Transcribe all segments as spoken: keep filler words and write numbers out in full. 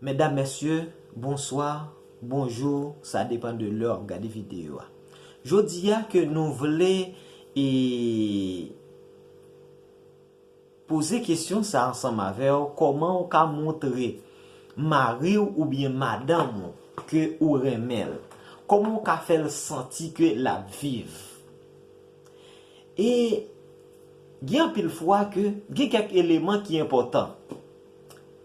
Medam, mesye, bonswa, bonjou, sa depann de lè w ap gade videyo a. Jodi a ke nou vle e poze kesyon sa ansanm avè w, kòman w ka montre mari w oubyen madanm ou ke ou renmen l? Kòman w ka fè l santi ke l ap viv? E gen anpil fwa ke gen kèk eleman ki enpòtan,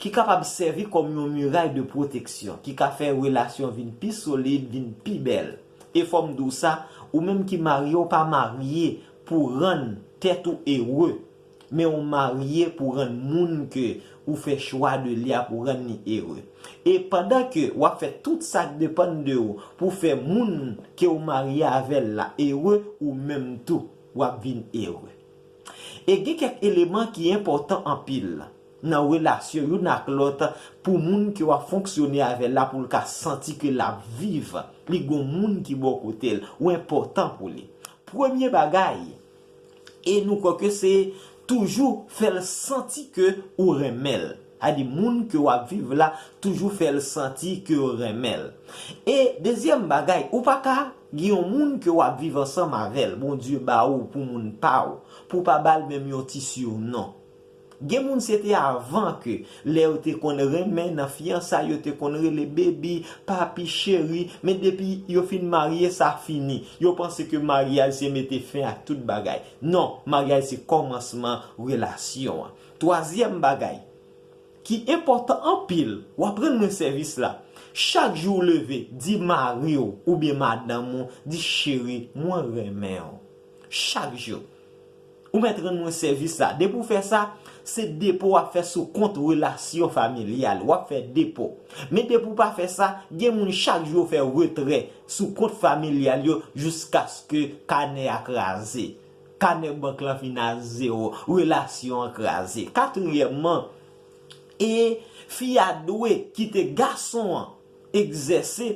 ki kapab sèvi kòm yon miray de pwoteksyon, ki ka fè relasyon vin pi solid, vin pi bèl. E fò m di w sa, ou menm ki marye, w pa marye pou rann tèt ou ere, men w marye pou rann moun ke ou fè chwa de li a pou rann li ere. E pandan ke w ap fè tout sa k depann de ou pou fè moun ke w marye avè l la ere, ou menm tou, w ap vin ere. E gen kèk eleman ki enpòtan anpil nan relasyon youn ak lòt pou moun ke w ap fonksyone avè l la, pou l ka santi ke l ap viv, li gon moun ki bò kote l, ou enpòtan pou li. Premye bagay, e nou kwè ke se toujou fè l santi ke ou renmen l. Sa di moun ke w ap viv la, toujou fè l santi ke w renmen l. E dezyèm bagay, ou pa ka gen yon moun ke w ap viv ansanm avè l, Bondye ba ou pou moun pa w, pou w pa ba l menm yon ti siwnon. Gen moun se te avan ke lè yo te konn renmen nan fiyansay, yo te konn rele baby, papi, cheri, men depi yo fin marye, sa fini. Yo panse ke maryaj se mete fen ak tout bagay. Non, maryaj se kòmansman relasyon an. Twazyèm bagay ki enpòtan anpil, w ap rann mwen sèvis la. Chak jou w leve, di mari w oubyen madanm ou, di cheri, mwen renmen w. Chak jou. Ou mèt rann mwen sèvis la. Depi w fè sa, se depo w ap fè sou kont relasyon familyal. W ap fè depo. Men depi w pa fè sa, gen moun chak jou yo fè retrè sou kont familyal yo jiskaske kanè a kraze. Kanè bank lan fin a zewo, relasyon an kraze. Katriyèmman, e fi a dwe kite gason an egzèse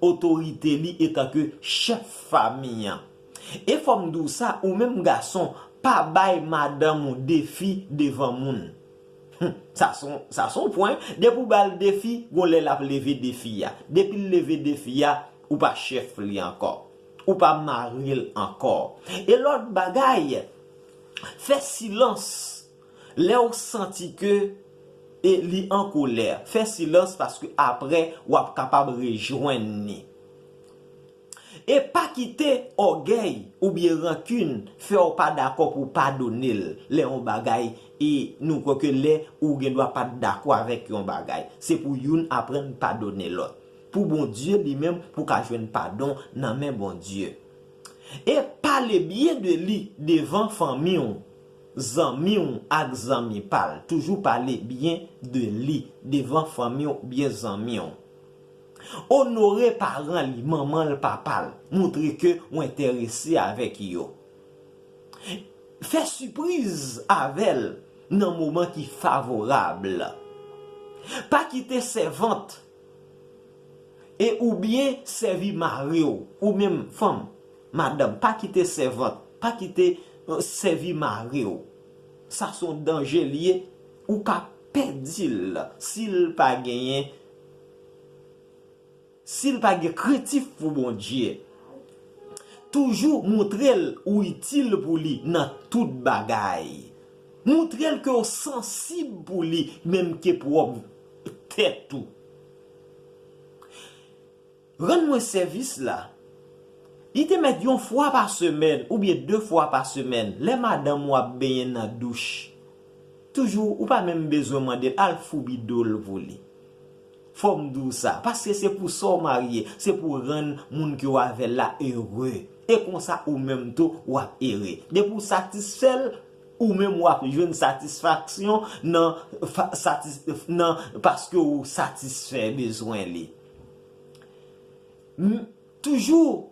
otorite li etanke chèf fanmi an. E fò m di w sa, ou menm gason, pa bay madanm ou defi devan moun. Hum, sa se yon, sa se yon pwen. Depi w ba l defi, gon lè l ap leve defi a. Depi l leve defi a, ou pa chèf li ankò. Ou pa mari l ankò. E lòt bagay, fè silans lè w santi ke e li an kolè. Fè silans, paske apre w ap kapab rejwenn li. E pa kite ògèy oubyen rankin fè w pa dakò pou w padone l lè yon bagay, e nou kwè ke lè ou gen dwa pa t dakò avèk yon bagay, se pou youn aprann padone lòt. Pou Bondye li menm, pou ka jwenn padon nan men Bondye. E pale byen de li devan fanmi w, zanmi w ak zanmi pa l. Toujou pale byen de li devan fanmi w oubyen zanmi w. Onore paran li, manman l, papa l. Montre ke w enterese avèk yo. Fè sipriz avè l nan moman ki favorab. Pa kite sèvant e oubyen sèvi mari w, ou menm fanm, madanm, pa kite sèvant, pa kite, euh, sèvi mari w. Sa se yon danje li ye, ou ka pèdi l si l pa genyen, si l pa gen krentif pou Bondye. Toujou montre l ou itil pou li nan tout bagay. Montre l ke w sansib pou li, menm ke pwòp tèt ou. Rann mwen sèvis la. Li te mèt yon fwa pa semèn oubyen de fwa pa semèn, lè madanm ou ap benyen nan douch. Toujou, ou pa menm bezwen mande l, al foubi do l pou li. Fò m di w sa, paske se pou sa w marye, se pou w rann moun ke w avè l la ere. E konsa ou menm tou, w ap ere. Depi w satisfè l, ou menm w ap jwenn satisfaksyon nan, fa- satis- nan paske ou satisfè bezwen li. M- Toujou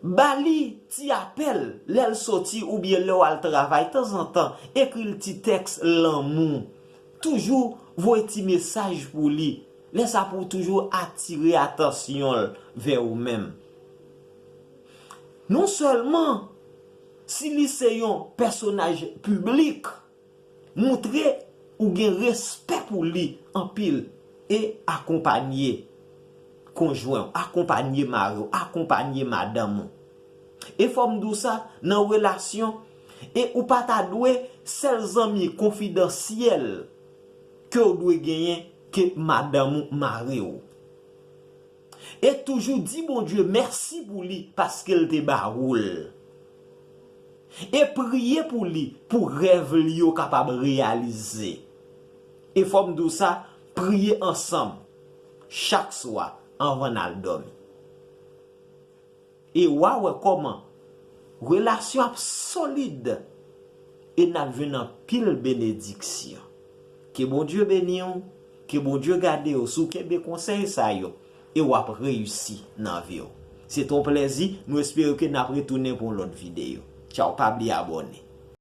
ba li ti apèl lè l soti oubyen lè w al travay. Tanzantan, ekri l ti tèks lanmou. Toujou voye ti mesaj pou li. Lè sa pou toujou atire atansyon l vè ou menm. Non sèlman si li se yon pèsonaj piblik, montre ou gen respè pou li anpil. E akonpanye konjwen w, akonpanye mari w, akonpanye madanm ou. E fò m di w sa, nan relasyon, e ou pa ta dwe sèl zanmi konfidansyèl ke w dwe genyen ke madanm ou, mari w. E toujou di Bondye mèsi pou li paske l te ba ou l. E priye pou li, pou rèv li yo kapab reyalize. E fò m di w sa, priye ansanm chak swa anvan n al dòmi. E w a wè kòman relasyon ap solid e n ap jwenn anpil benediksyon. Ke Bondye beni w, ke Bondye gade w. Si w kenbe konsèy sa yo, e w ap reyisi nan vi w. Se te yon plèzi, nou espere ke n ap retounen pou yon lòt videyo. Tchaw, pa bliye abòne.